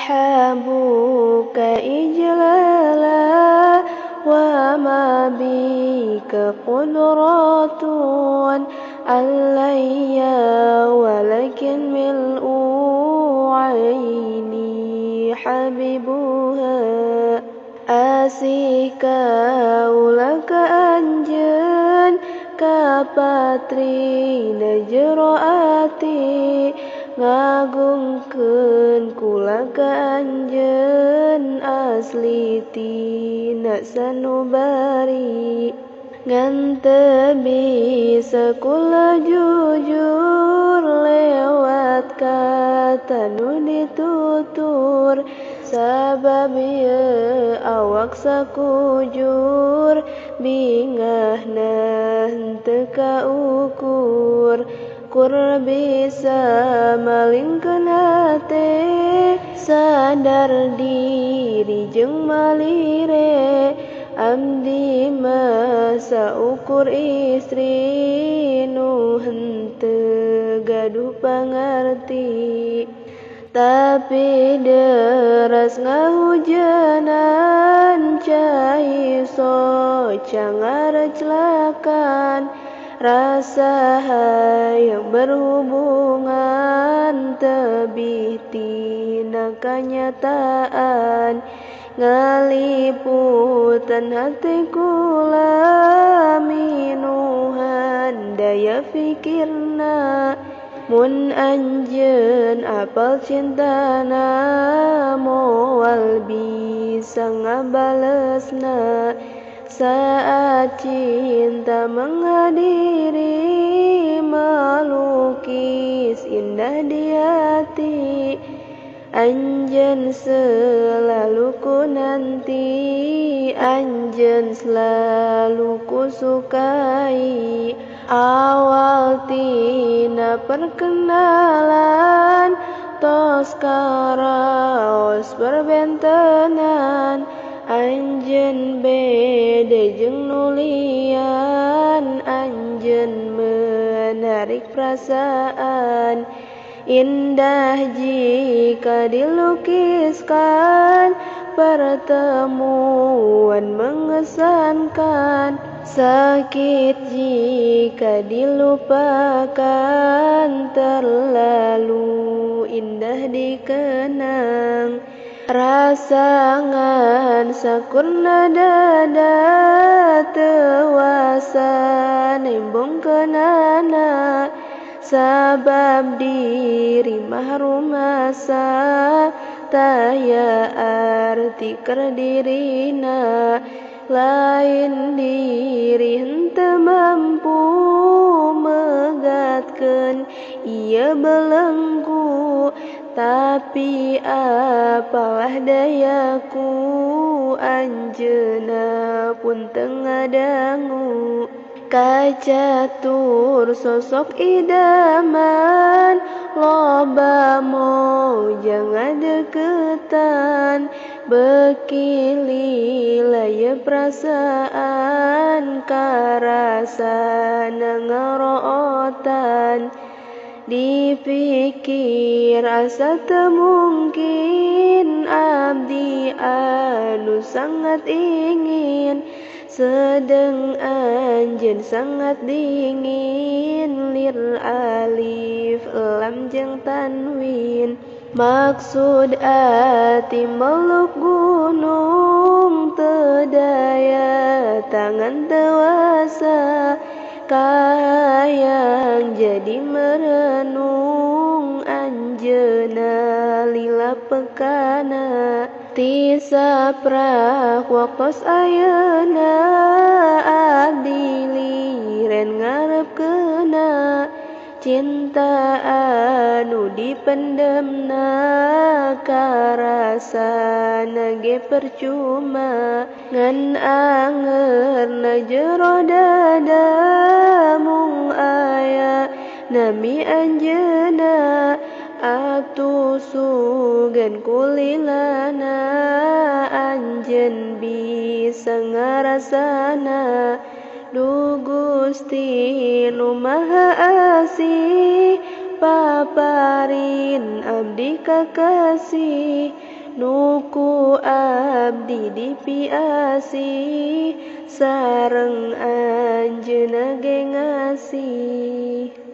Ahabuka ijlala wa ma bika qudratun alayya walakin mil'u aini habibuha asih kaula ka anjeun kapatrina jero ati ngagungkeun kula ka anjeun asli tina sanubari ngan teu bisa kula jujur lewat kata nu ditutur sabab ieu awak sakujur bingahna henteu kaukur kur bisa malingkeun hate sadar diri jeung malire abdi mah saukur istri nu henteu gaduh pangarti tapi deras ngahujanan cai soca ngareclakan rasa hayang berhubungan tebih tina kanyataan ngaliputan hati kula minuhan daya fikirna mun anjeun apal cintana moal bisa ngabalesna saat cinta menghadiri melukis indah di hati anjeun selalu ku nanti anjeun selalu ku sukai awal tina perkenalan tos karaos perbentenan anjeun bede jeung nulian anjeun menarik perasaan indah jika dilukiskan pertemuan mengesankan sakit jika dilupakan terlalu indah dikenang rasa ngan sakurna dada tewasa nembong kenana sabab diri mah rumasa taya arti keur dirina lain diri henteu mampu megatkeun ieu belenggu tapi apalah dayaku anjeunna pun teu ngadangu kacatur sosok idaman loba moja ngadeukeutan beuki lila ye perasaan karasana ngarootan dipikir asa teu mungkin abdi anu sangat ingin sedeng anjeun sangat dingin lir alif lam jeung tanwin maksud ati meluk gunung teu daya tangan tewasa kahayang jadi merenung anjeunna lila pekana ti saprak waktos ayeuna abdi liren ngarepkeuna cinta anu dipendemna karasana ge percuma ngan angerna jero dada mung aya nami anjeunna atuh sugan kulilana anjeun bisa ngarasana Duh Gusti nu Maha Asih paparin abdi kakasih. Nuku abdi dipiasih sareng anjeunna ge ngasih.